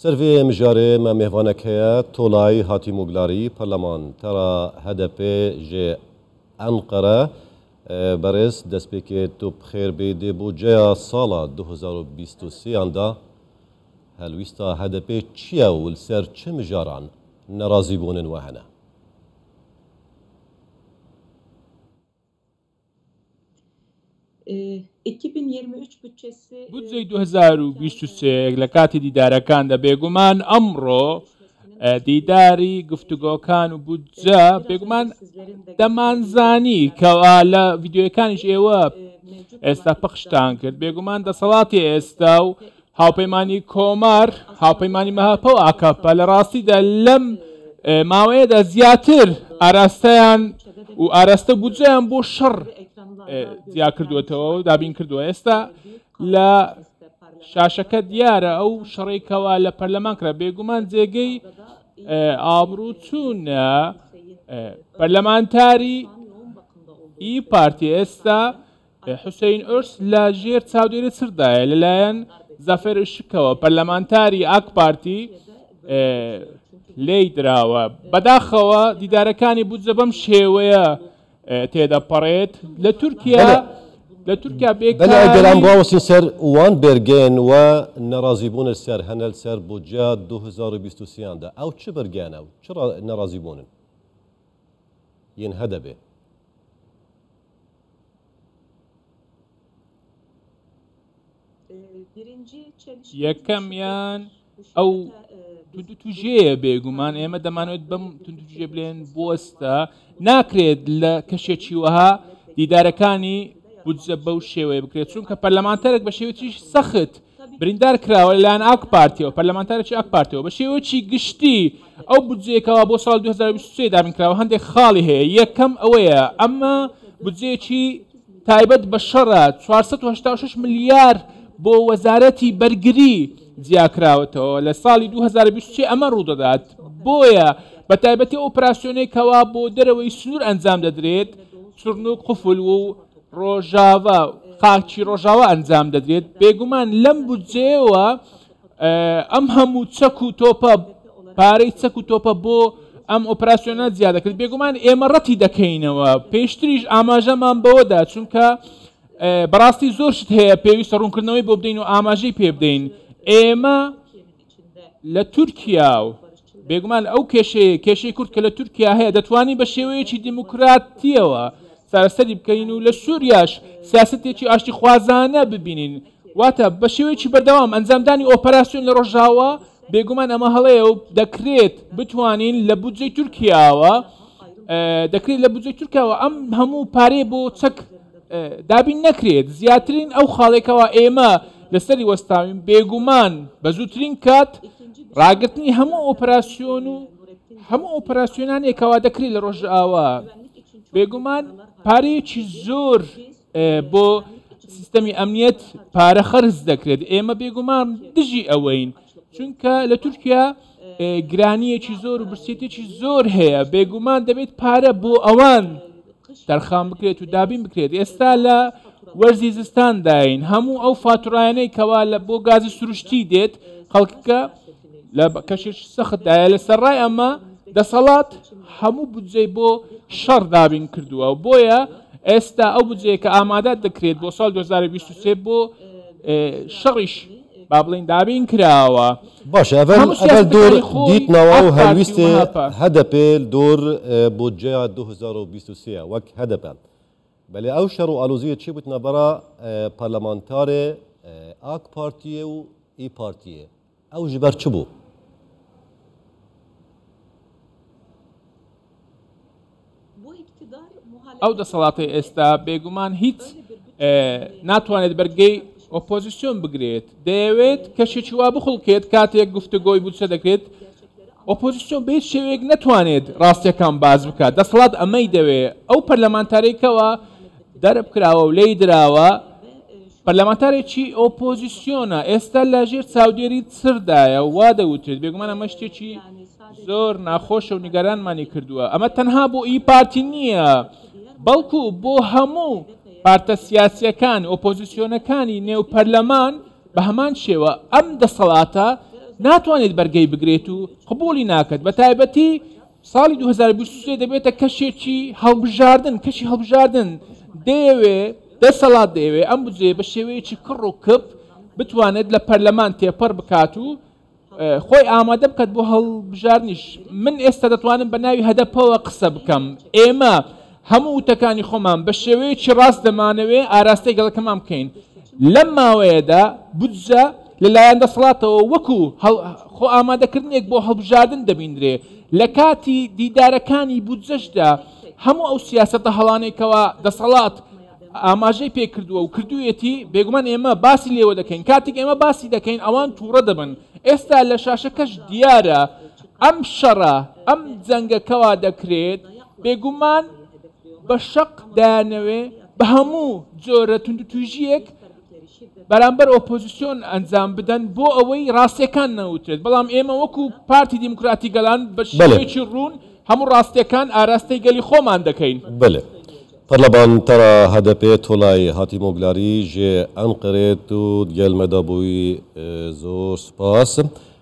Ser vê mijarê me mêvanek heye, Tolay Hatîmoglari, Parlemantera HDP'ê ji Enqere. Berêz, destpêkê tu bi xêr bî. Di bûdceya sala 2023 an de helwîsta HDP'ê çi ye û li ser çi mijaran nerazîbûnên we hene? بودجەی 2023 لە کاتی دیدارەکاندا بێگومان ئەمڕۆ دیداری گفتوگۆکان و بودجە بێگومان دەمانزانی کەوا لە ڤیددیوەکانیش ئێوە ئێستا پەخشتان کرد بێگومان دەسەڵاتی ئێستا و هاوپەیمانی کۆمار، هاوپەیمانی مەهەپە و ئاکەپە لە ڕاستیدا لەم ماوەیەدا زیاتر ئاراستەیان و ئاراستە بودجەیان بۆ شەڕ جیا کردووەتەوە و دابین کردووە. ئێستا لە شاشەکە دیارە ئەو شەڕەی کەوا لە پەرلەمان کرا بێگومان جێگەی ئابڕووچوونە پەرلەمانتاری ئی پارتی ئێستا حوسەین ئۆرس لە ژێر چاودێری چڕدایە لەلایەن زەفەر ئشکەوە پەرلەمانتاری ئاک پارتی لێی دراوە. بەداخەوە دیدارەکانی بودجە بەم شێوەیە تێدەپەڕێت لە تورکیا لە تورکیا بەلێ ئەگەر ئەم ڕاوەستین سەر وان بێرگێن و نەڕازیبوون سەر هەنەل سەر بودجە 2023 دا ئەو چ بەرگیانە و چ نەڕازیبوونن yên هەدەبێ؟ یەکەمیان ئەو توندوتوژەیە بێگومان ئێمە دەمانوێت بەم توندوتوژێ بلێن بوەستە ناکرێت لە کەشێکی وەها دیدارەکانی بودجە بەو شێوەیە بکرێت چونکە پەرلەمانتەرێک بە شێوەیەکی سەخت بریندار کراوە لەلایەن ئاک پارتیەوە پەرلەمانتارێکی ئاک پارتیەوە بە شێوەیەکی گشتی ئەو بودجەیەکەوە بۆ ساڵ 2023 دابین کراوە هەندێک خاڵی هەیە یەکەم ئەوەیە ئەمە بودجەیەکی تایبەت بە شەڕە 486 ملیار بۆ وەزارەتی بەرگری جیاکراوەتەوە لە ساڵی 2023 ئەمە ڕوودەدات بۆیە بە تایبەتی ئۆپراسیۆنێک کەوا بۆ دەرەوەی سنوور ئەنجام دەدرێت چڕنوک قفل و ڕۆژاڤا خاکی ڕۆژاوا ئەنجام دەدرێت بێگومان لەم بودجەیەوە ئەم هەموو چەک و تۆپە پارەی چەک و تۆپە بۆ ئەم ئۆپراسیۆنە زیاد دەکرێت بێگومان ئێمە ڕەتی دەکەینەوە پێشتریش ئاماژەمان بەوەدا چونکە بەڕاستی زۆر شت هەیە پێویستە ڕوونکردنەوەی بۆ بدەین و ئاماژەی پێ بدەین ئێمە لە تورکیا و بێگومان ئەو کێشەیە کێشەی کورد کە لە تورکیا هەیە دەتوانین بە شێوەیەکی دیموکراتیەوە چارەسەری بکەین و لە سووریاش سیاستێکی ئاشتیخوازانە ببینین واتە بە شێوەیەکی بەردەوام ئەنجامدانی ئۆپەراسیۆن لە ڕۆژاوا بێگومان ئەمە هەڵەیە و دەکرێت بتوانین لە بودجەی تورکیاوە دەکرێت لە بودجەی تورکیاوە ئەم هەموو پارەیە بۆ چەک دابین نەکرێت زیاترین ئەو خاڵێکەوە ئێمە لەسەری وەستاوین بێگومان بە زووترین کات ڕاگرتنی هەموو ئۆپەراسیۆن و هەموو ئۆپەراسیۆنانێکەوە دەکرێت لە ڕۆژئاوا بێگومان پارەیەکی زۆر بۆ سیستەمی ئەمنیەت پارە خەرج دەکرێت ئێمە بێگومان دژی ئەوەین چونکە لە تورکیا گرانیەکی زۆر و برسێتێکی زۆر هەیە بێگومان دەبێت پارە بۆ ئەوان تەرخان بکرێت و دابین بکرێت ئێستا لە وەرزی زستانداین هەموو ئەو فاتورایانەی کەوا لە بۆ گازی سروشتی دێت خەڵکەکە لە کەشێکی سەختدایە لە سەرڕای ئەمە دەسەڵات هەموو بودجەی بۆ شەڕ دابین کردووە و بۆیە ئێستا ئەو بودجەیە کە ئامادە دەکرێت بۆ ساڵ 2023 بۆ شەڕیش با بڵین دابین کراوە. باشە ئەڤەل ئەڤەل دۆر دیتنەوە و هەلویستێ هەدەپێ دۆر بودجەیا 2023 وەک هەدەپە بەلێ ئەو شەڕ و ئالۆزیە چێ بوت نەبەرا پەرلەمانتارێ ئاک پارتیێ و ئی پارتیێ ئەو ژ بەر چ بوو؟ ئەو دەسەڵاتەی ئێستا بێگومان هیچ ناتوانێت بەرگەی ئۆپۆزیسیۆن بگرێت دەیەوێت کەشێکی وا بخڵکێت کاتێک گفتوگۆی بودجە دەکرێت ئۆپۆزیسیۆن بە هیچ شێوەیەک نەتوانێت ڕاستیەکان باس بکات دەسەڵات ئەمەی دەوێت ئەو پەرلەمانتارەی کەوا دەرب کراوە و لێی دراوە پەرلەمانتارێکی ئۆپۆزیسیۆنە ئێستا لە ژێر چاودێری چردایە وا دەوترێت بێگومان ئەمە شتێکی زۆر ناخۆشە و نیگەرانمانی کردووە ئەمە تەنها بۆ ئی پارتی نییە بەڵکو بۆ هەموو پارتە سیاسیەکان ئۆپۆزیسیۆنەکانی نێو پەرلەمان بە هەمان شێوە ئەم دەسەڵاتە. ناتوانێت بەرگەی بگرێت و قبوڵی ناکات، بە تایبەتی ساڵی 2023 دەبێتە کەشێکی هەڵبژاردن، کەشی هەڵبژاردن دەیەوێ، دەسەڵات دەیەوێ ئەم بودجەیە بە شێوەیەکی کڕ و کپ بتوانێت لە پەرلەمان تێپەڕ بکات و خۆی ئامادە بکات بۆ هەڵبژاردنیش. من ئێستا دەتوانم بە ناوی هەدەپەوە قسە بکەم. ئێمە هەموو وتەکانی خۆمان بە شێوەیەکی ڕاست دەمانەوێ ئاراستەی گەلەکەمان بکەین. لەم ماوەیەدا بودجە لەلایەن دەسەڵاتەوە وەکو خۆ ئامادەکردنێک بۆ هەڵبژاردن دەبیندرێ. لە کاتی دیدارەکانی بودجەشدا هەموو ئەو سیاسەتە هەڵانەی کەوا دەسەڵات ئاماژەی پێکردووە و کردوویەتی، بێگومان ئێمە باسی لێوە دەکەین. کاتێک ئێمە باسی دەکەین ئەوان تووڕە دەبن. ئێستا لە شاشەکەش دیارە ئەم شەڕە، ئەم جەنگە کەوا دەکرێت، بێگومان بە شەق دەیانەوێ بە هەموو جۆرە توندوتیژییەک بەرامبەر ئۆپۆزیسیۆن ئەنجام بدەن بۆ ئەوەی ڕاستیەکان نەوترێت. بەڵام ئێمە وەکو پارتی دیموکراتی گەلان بە شێوەیەکی ڕوون هەموو ڕاستیەکان ئاراستەی گەلی خۆمان دەکەین. بەلێ. پەرلەمانتەرا هەدەپێ تولای هاتیمۆگلاری ژێ ئەنقەرێ تو دگەل مەدا بووی زۆر سوپاس.